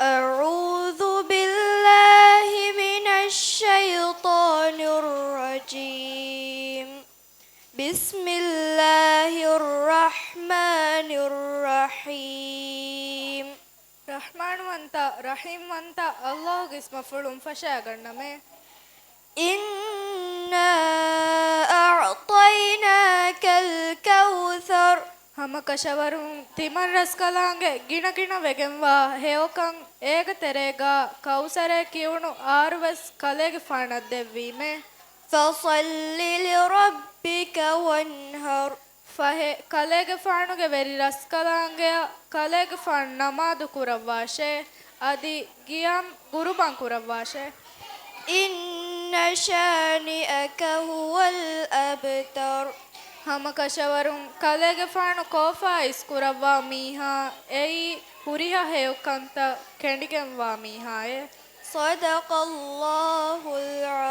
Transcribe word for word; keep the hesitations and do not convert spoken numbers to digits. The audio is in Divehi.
أعوذ بالله من الشيطان الرجيم. بسم الله الرحمن الرحيم. ރަޙްމާންވަންތަ، ރަޙީމްވަންތަ ﷲގެ އިސްމަށް ފުޅުން ފަށައިގަންނަމޭ. إنا أعطيناك الكوثر. ހަމަކަށަވަރުން ތިމަން ރަސްކަލާނގެ ގިނަގިނަ ވެގެންވާ ހެޔޮކަން އޭގެ ތެރޭގާ ކައުސަރޭ ކިޔުނު އާރުވެސް ކަލޭގެފާނަށް ދެއްވީމޭ. فصل لربك وانحر. ފަހެ، ކަލޭގެފާނުގެ ވެރި ރަސްކަލާނގެއަށް ކަލޭގެފާނު ނަމާދު ކުރައްވާށޭ، އަދި ގިޔަމް ގުރުބާން ކުރައްވާށޭ. إن شانئك هو الأبتر. ހަމަކަށަވަރުން ކަލޭގެފާނު ކޯފާ އިސްކުރައްވާ މީހާ އެއީ ހުރިހާ ހެޔޮކަންތައް ކެނޑިގެންވާ މީހާއޭ. صدق الله العظيم.